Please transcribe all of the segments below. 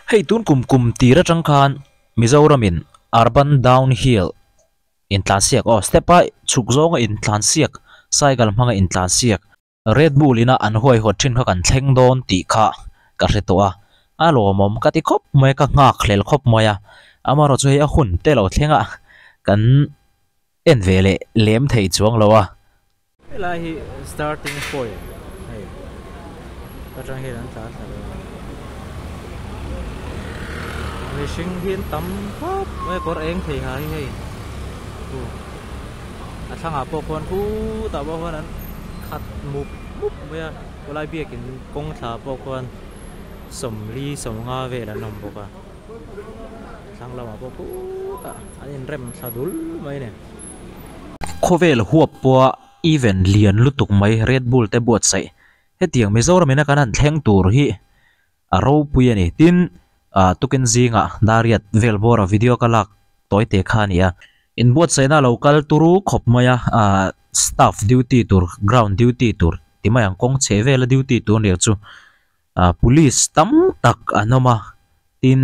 Hei tun kum kum tir atang khan Mizoramin Urban Downhill intlansiak aw step a chhuk zawnga intlansiak cycle hmanga intlansiak Red Bull ina an huaihawt thin kha kan thleng dawn tih kha ka hre tawh a, a lawmawm ka ti khawp mai a, ka nghak hlel khawp mai a, amaherawh chu hei a hun te lo thleng a kan en ve leh lem thei chuang lo a. Helai hi starting point hei atang hian an tlan thla dawn a, mihring hi an tam khawp mai a kawr eng thei ha hi hei a thlangah pawh khuan khutah pawh khuan an khat mup mup mai a khawlai biakin kawng thla pawh khuan sawmli sawmnga vel an awm bawk a thlang lamah pawh khutah an inrem thla dul mai a ni. Khawvel huap pawha event lian lutuk mai Red Bull te buatsaih hetiang Mizoram ina kan han thleng tur hi a ropui a ni. Tin, ah tukin zingah Dariat vel bawra video ka lak tawi te kha a ni a. Inbuatsaihna a lo kal turu khawp mai a, ah staff duty tur, ground duty tur ti mai ang kawng chhe vela duty tur nia chu ah police tam tak an awm a. Tin,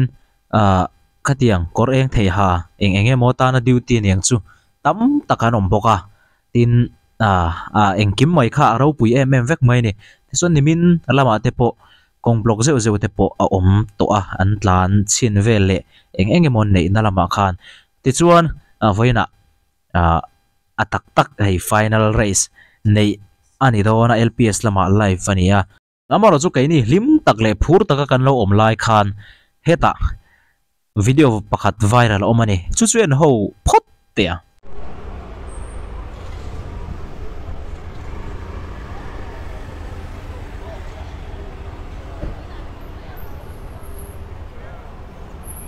ah khatiang kawr eng thei ha eng eng emaw tana duty aniang chu tam tak an awm bawk a. Tin, ah ah engkim mai kha a ropui em em vek mai a ni. Tichuan nimin lamah te pawh kawng block zeuh zeuh te pawh a awm tawh a, an tlan chhin vel leh eng eng emaw neihna lamah khan. Tichuan ah vawiinah ah a tak tak hei final race neih a ni dawn a L_P_S lamah live a ni a. Amaherawhchu keini hlim tak leh phur taka kan lo awm lai khan hetah video pakhat viral a awm a ni. Chu chu en ho phawt teh a.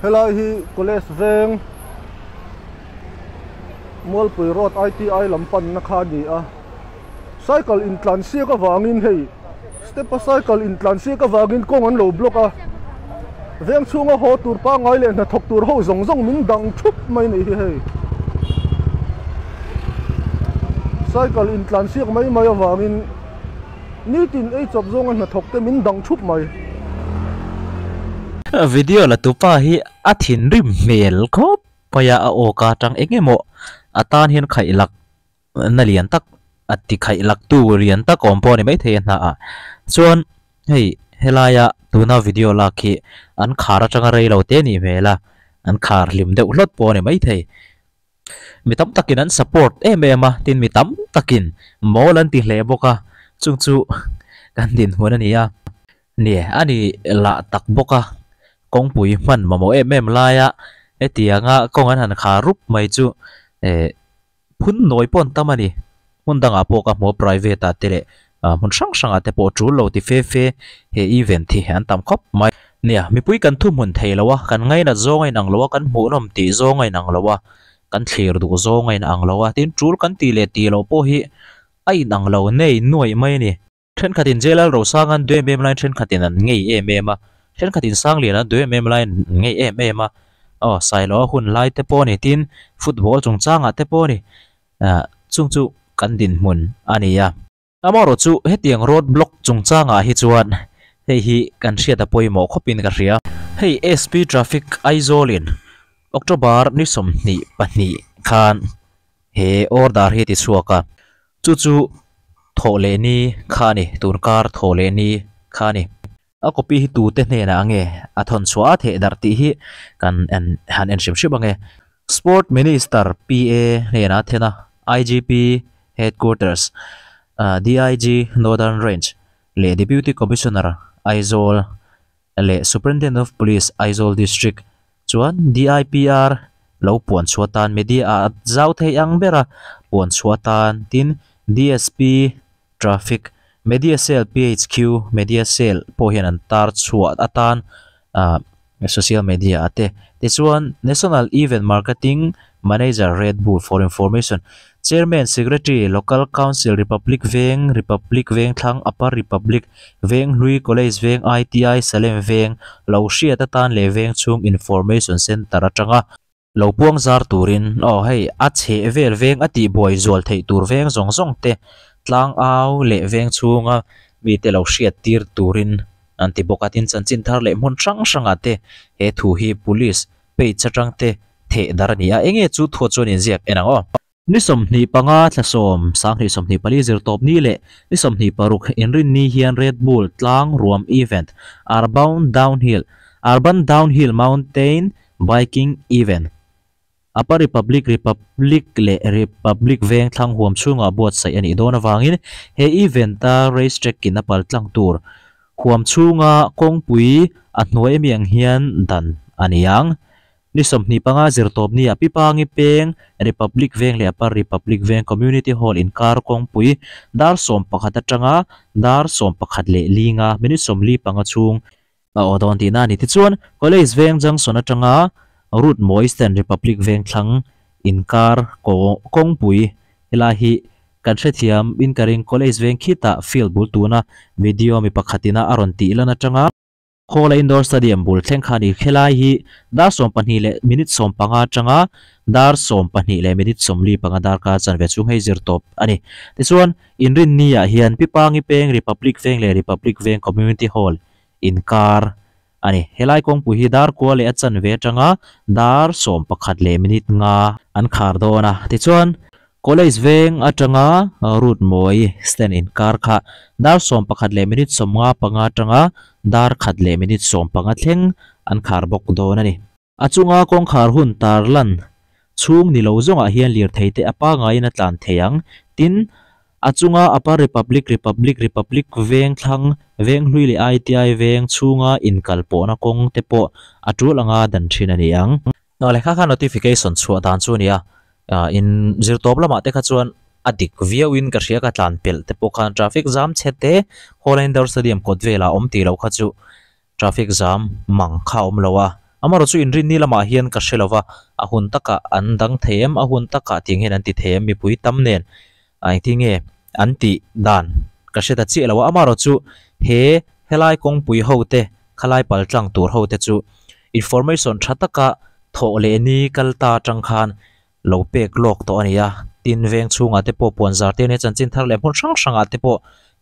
Helai hi College veng Mualpui Road ITI lam panna kha a ni a. Cycle intlansiak avangin hei step a cycle intlansiak avangin kawng an lo block a veng chhunga haw tur pangngai leh hnathawk tur ho zawng zawng min dang thup mai a nih hi hei cycle intlansiak mai mai avangin nitin ei chawp zawnga hnathawk te min dang thup mai. Video la tupa hi a thinrim hmel khawp mai a, a aw ka atang eng emaw atan hian khaih lak na lian tak a ti khaih lak tu lian tak awm pawh a ni maithei a hna ah chuan hei helaia tuna video lak hi an khar atanga rei lo te anih hmel a an khar hlim deuh hlawt pawh a ni maithei mi tam takin an support em em a tin mi tam takin mawl an ti hle bawk a chung chu kan dinhmun a ni a ni a ni lah tak bawk a kawngpui hman mamawh em em laia hetianga kawng an han khar rup mai chu eh. Phun nawi pawh an tam a ni. Hmun dangah pawh ka hmu a private ah te leh hmun hrang hrangah te pawh tul lo ti fe fe he event hi an tam khawp mai. Nia, mipui kan thuhmun thei lo a, kan ngainat zawng a inang lo a, kan hmuhnawm tih zawng a inang lo a, kan thlir duh zawng a inang lo a, tin tul kan tih leh tih loh pawh hi a inang lo nei nuaih mai a ni. Thenkhatin Jailal Rosang an duh em em laiin thenkhatin an ngei em em a, thenkhatin Sanglian an duh em em laiin an ngei em em a, aw Sailoa hun lai te pawh a ni tin football chungchangah te pawh a ni, ah chung chu kan dinhmun a ni a. Amaherawh chu hetiang road block chungchangah hi chuan hei hi kan hriat a pawimawh khawpin ka hria. Hei SP Traffic Aizawlin October ni 22 khan he order hi a ti chhuak a. Chu chu thawh leh ni kha a ni, tun kar thawh leh ni kha a ni. A copy hi tute hnenah ange a thawn chhuah a theh darh tih hi kan en han en hrim hrim ange. Sport Minister PA hnenah a then a, IGP Headquarters, DIG Northern Range leh Deputy Commissioner Aizawl leh Superintendent of Police Aizawl District chuan DIPR lo puan chhuah tan media ah zau thei ang bera puan chhuah tan tin DSP Traffic Media Cell PHQ Media Cell pawh hian an tar chhuah atan ah social media ah te tichuan National Event Marketing Manager Red Bull for Information Chairman Secretary Local Council Republic Veng Republic Vengthlang Upper Republic Venghlui College Veng ITI Salem Veng lo hriat atan leh veng chhung Information Centre atanga lo puang zar turin aw hei a chheh vel veng a tih buai zual theih tur veng zawng zawng te tlang au leh veng chhunga mite lo hriat tir turin. An ti bawk a, tin chanchin thar leh hmun hrang hrangah te he thu hi police page atang te theh dar a ni a, enge chu thuat chuan inziak en ang aw. Ni 25 thla sawm 2024 zir tawp ni leh ni 26 inrin ni hian Red Bull tlang ruam event Urbound Downhill Urban Downhill Mountain Biking Event Upper Republic Republic leh Republic veng thlang huam chhungah buatsaih a nih dawn avangin he event-a race track in a pal tlang tur huam chhunga kawngpui a hnuai ami ang hian dan a ni ang. Ni 25 zirtawp nia Pipangi peng Republic veng leh Upper Republic veng Community Hall inkar kawngpui dar 11 atanga dar 11 leh 5 minute 45 chhung a aw dawn tihna a ni. Tichuan, College veng junction atanga Route Mawi Stand Republic veng thlang inkar kawngpui helai hi kan hrethiam in ka ring. College veng khitah field bul tuna video mi pakhatina a rawn tih lan atanga Khawla Indoor Stadium bul thleng kha ni. Helai hi dar 12 leh minute 15 atanga dar 12 leh minute 45 darkar chanve chhung hei zir tawp a ni. Tichuan, inrin ni ah hian Pipangi peng Republic veng leh Republic veng Community Hall inkar a ni. Helai kawngpui hi dar kua leh a chanve atanga dar 11 leh minute 5 an khar dawn a. Tichuan, College veng atanga Route Mawi stand inkar kha dar 11 leh minute 55 atanga dar 1 leh minute 15 thleng an khar bawk dawn a ni. A chunga kawngkhar hun tar lan chhung ni lo zawngah hian lirthei te a pangaiin a tlan thei ang. Tin, a chunga Upper Republic Republic Republic veng thlang veng hlui leh ITI veng chhunga inkal pawhna kawng te pawh a tul anga dan thin a ni ang. Lehkha kha notification chhuah dan chu a ni a, in zirtawp lamah te kha chuan a dik viauin ka hria ka tlan pelh te pawh khan traffic jam chhe te Khawla Indoor Stadium kawt velah awm tih loh kha chu traffic jam mang kha awm lo a. Amaherawhchu chu inrin ni lamah hian ka hre lova, a hun takah an dang thei em, a hun takah tiang hian an ti thei em, mipui tam nen engtin nge an tih dan ka hre ta chiah lo a. Amaherawhchu chu he helai kawngpui ho te khalai pal tlang tur ho te chu information tha taka thawh leh ni kal ta atang khan lo pek lawk tawh a ni a. Tin, veng chhungah te pawh puan zar te ania chanchin thar leh hmun hrang hrangah te pawh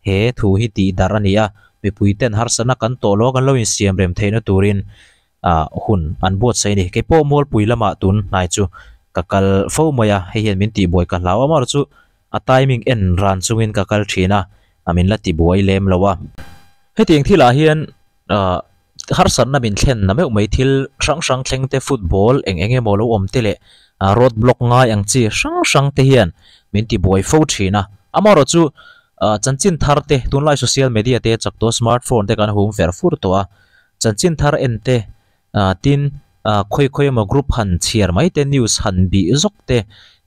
he thu hi tih darh a ni a. Mipui ten harsatna kan tawh lo a, kan lo insiam rem theihna turin hun an buatsaih a ni. Kei pawh Mualpui lamah tun hnai chu ka kal fo mai a, hei hian min tihbuai ka hlau a, amaherawhchu chu a timing en ran chungin ka kal thin a, min la tibuai lem lo a. Hetiang thilah hian harsatna min thlen na meuh mai thil hrang hrang thleng te football eng eng emaw lo awm te leh road block ngai ang chi hrang hrang te hian min tibuai fo thin a. Amaherawhchu chu chanchin thar te tunlai social media te chak tawh smartphone te kan hum fer fur tawh a, chanchin thar en te tin khawi khawi emaw group han chhiar mai te news han bih zawk te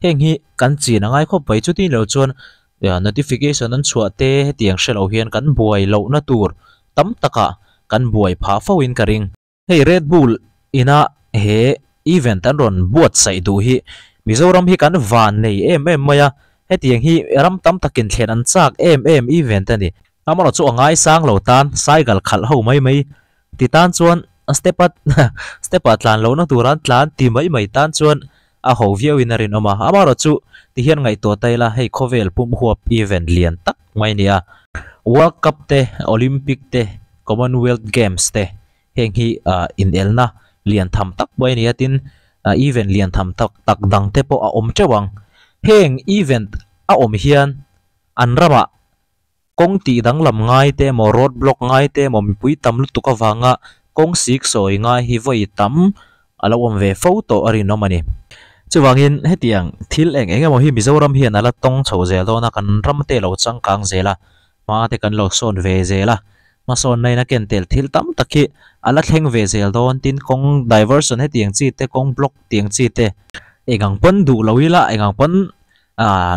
heng hi kan chin a ngai khawp mai. Chutin lo chuan notification an chhuah te hetiang hre lo hian kan buai lohna tur tam takah kan buai phah fo in ka ring. Hei Red Bull ina he event an rawn buatsaih duh hi Mizoram hi kan van nei em em mai a, hetiang hi ram tam takin thlen an chak em em event a ni. Amaherawhchu chu a ngaisang lo tan cycle khalh ho mai mai ti tan chuan step a step ah tlan lohna turan tlan ti mai mai tan chuan a ho viau in a rinawm a. Amaherawhchu chu ti hian ngaihtuah ta ila hei khawvel pum huap event lian tak mai a ni a. World Cup te, Olympic te, Commonwealth Games te heng hi inelna lian tham tak mai a ni a, tin event lian tham tak tak dang te pawh a awm teuh ang. Heng event a awm hian an ramah kawng tih danglam ngai te emaw road block ngai te emaw mipui tam lutuk avanga kawng sik sawi ngai hi vawi tam a lo awm ve fo tawh a rinawm a ni. Chuvangin hetiang thil eng eng emaw hi Mizoram hian a la tawng chho zel dawn a, kan ram te lo changkang zel a, hma te kan lo sawn ve zel a, hmasawn nain a ken tel thil tam tak hi a la thleng ve zel dawn. Tin, kawng diversion hetiang chi te, kawng block tiang chi te engang pawn duh lo ila, engang pawn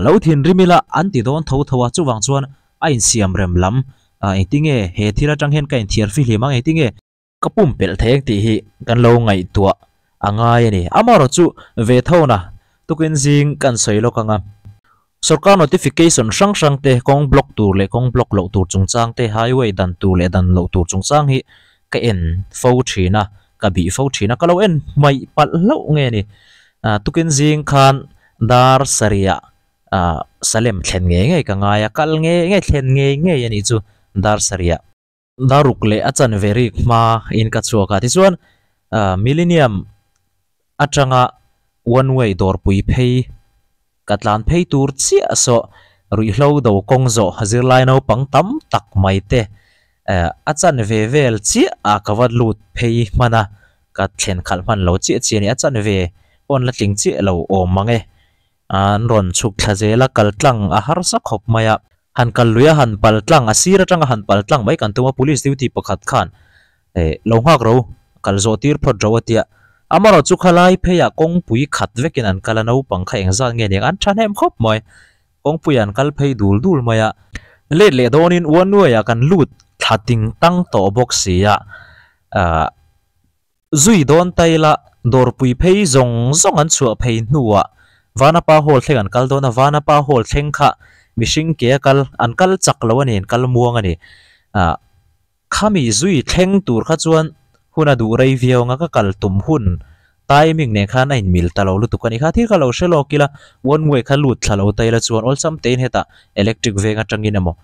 lo thinrim ila an ti dawn tho tho a. Chuvang chuan a insiam rem lam engtinge he thil atang hian ka inthiar fihlim ang, engtinge ka pumpelh thei ang tih hi kan lo ngaihtuah a ngai a ni. Amaherawhchu chu ve thona tukin zing kan sawi lawk ang a, sorkar notification hrang hrang te kawng block tur leh kawng block loh tur chungchang te, highway dan tur leh dan loh tur chungchang hi ka en fo thin a, ka bih fo thin a, ka lo en hmaih palh hlauh nge ni. Tukin zing khan dar sarih ah Salem thlen ngei ngei ka ngai a, kal ngei ngei thlen ngei ngei a nih chu dar sarih ah. Daruk leh a chanve rik hma in ka chhuak a, tichuan Millennium atanga one way dawrpui phei ka tlan phei tur chiah saw ruihhlo do kawng zawh zirlai naupang tam tak mai te a chanve vel chiah ah ka va lut phei hman a, ka thlen khalh hman lo chiah chiah a ni, a chanve pawn la tling chiah lo awm mang e. An rawn chhuk thla zel a, kal tlang a harsa khawp mai a. Han kal lui a, han pal tlang, a sir atanga han pal tlang mai kan tum a, police duty pakhat khan eh lo nghak ro, kal zawh tir phawt ro a tia. Amarawh chu khalai pheiah kawngpui khat vekin an kal a, naupang kha engzat nge niang an thahnem khawp mai. Kawngpuiah an kal phei dul dul mai a. Let leh dawnin uanuaiah kan lut thla ting tang tawh bawk si a, ah. Zui dawn taila dawrpui phei zawng zawng an chhuah phei hnuah Vanapa Hall thleng an kal dawn a, Vanapa Hall thleng kha mihring ke a kal, an kal chak lo a ni, an kal muang a ni. Ah, khami zui thleng tur kha chuan hun a duh rei viau anga ka kal tum hun timing nen khan a inmil ta lo lutuk a ni kha. Thil kha lo hre lawk ila, one way kha lut thla lo taila chuan awlsam tein hetah electric veng atangin emaw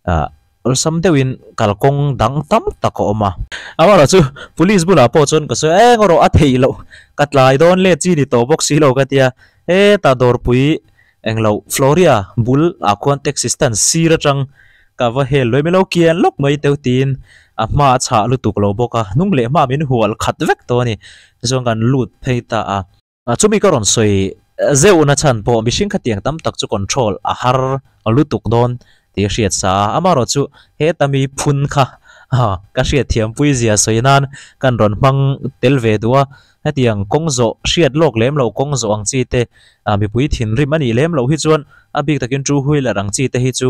Ah, awlsam deuhin kalkawng dang tam tak a awm a. Amaherawh chu police bulah pawh chuan ka sawi a, eng erawh a theih loh, ka tlai dawn let chi ni tawh bawk si lo ka ti a. Hetah dawrpui englo Floria bul ah khuan taxi stand sir atang ka va hel luai mai lo, kian lawk mai teuh tiin a hma a chhah lutuk lo bawk a, hnung leh hma min hual khat vek tawh a ni. Tichuan kan lut phei ta a. Chumi ka rawn sawi zeuhna chhan pawh mihring khatiang tam tak chu control a har lutuk dawn tih a hriat sa a, amaherawh chu heta mi phun kha ka hriatthiampui zia sawi nan kan rawn hmang tel ve duh a, hetiang kawng zawh hriat lawk lem loh kawng zawh ang chi te mipui thinrim a nih lem loh hi chuan a bik takin two wheeler ang chi te hi chu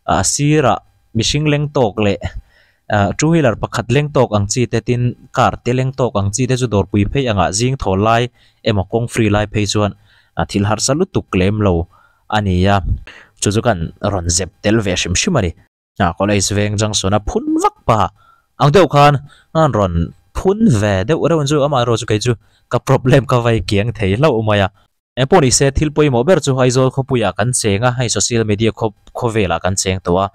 a sirah mihring leng tawk leh Two wheeler pakhat leng tawk ang chi te tin car te leng tawk ang chi te chu dawrpui phei angah zing thawl lai emaw kawng free lai phei chuan thil harsa lutuk lem lo a ni a, chu chu kan rawn zep tel ve hrim hrim a ni. College veng junction a phun vak pa ang deuh khan an rawn phun ve deuh reuh ang chu amaherawh chu kei chu ka problem ka vai kiang thei hlauh mai a. Engpawh ni se thil pawimawh ber chu Aizawl khawpuiah kan cheng a, hei social media khaw khawvelah kan cheng tawh a,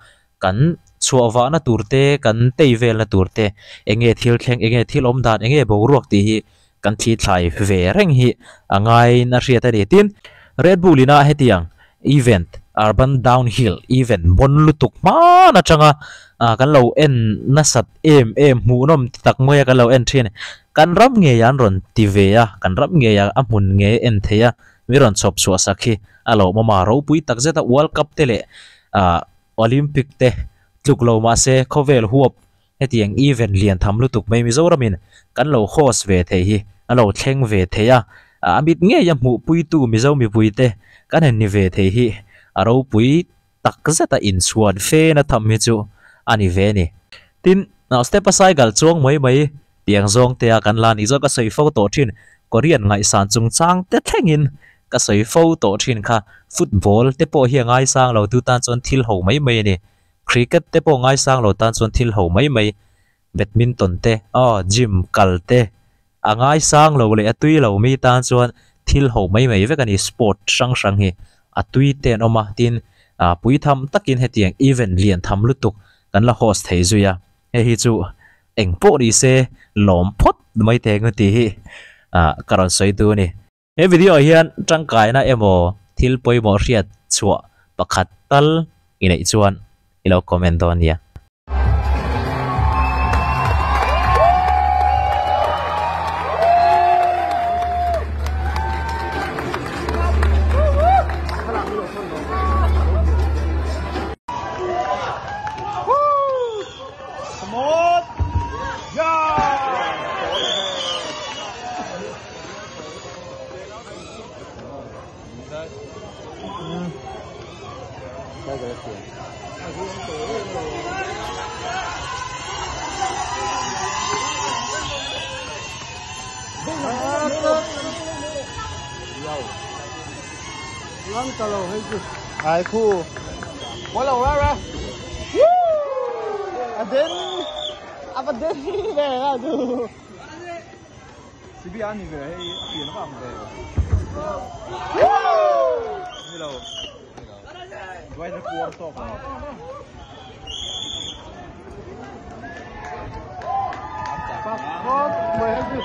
kan chhuah vahna tur te, kan tei velna tur te, eng nge thil thleng, eng nge thil awm dan, eng nge boruak tih hi kan thli thlai ve reng hi a ngaiin a hriat a ni. Tin, Red Bull ina hetiang event, Urban Downhill event bawn lutuk hman atanga kan lo en nasat em em hmuhnawm ti tak maia kan lo en thin. Kan ram ngei an rawn ti ve a, kan ram ngei a a hmun ngei en thei a, mi rawn chhawp chhuah sak hi a lawmawm a, ropui tak zet a World Cup te leh ah Olympic te tluk lo mah se khawvel huap hetiang event lian tham lutuk mai Mizoramin kan lo host ve thei hi a lo thleng ve thei a, a mit ngei a hmuhpuitu Mizo mipuite kan han ni ve thei hi a ropui tak zeta inchhuan fe na tham hi chu a ni ve a ni. Tin, step a cycle chuang mai mai tiang zawng te a kan la nih zawk ka sawi fo tawh thin. Korean ngaihsan chungchang te thlengin ka sawi fo tawh thin kha. Football te pawh hi a ngaisang lo tu tan chuan thil ho mai mai a ni. Cricket te pawh ngaisang lo tan chuan thil ho mai mai. Badminton te, aw gym kal te a ngaisang lo leh a tui lo mi tan chuan thil ho mai mai vek a ni sport hrang hrang hi a tui te an awm a tin ah pui tham takin hetiang event lian tham lutuk kan la host thei zui a hei hi chu eng pawh ni se lawm phawt mai teh ang tih hi ah ka rawn sawi tu a ni. He video ah hian tangkaina emaw thil pawimawh hriat chhuah pakhat tal i neih chuan i lo comment dawn nia. Ai khu quá lâu ra ra à đến à bắt đến về ra dù CBA ni ve hei a pian a ang ve ni lo driver puar tawk lo. Tak khawp mai hei chu.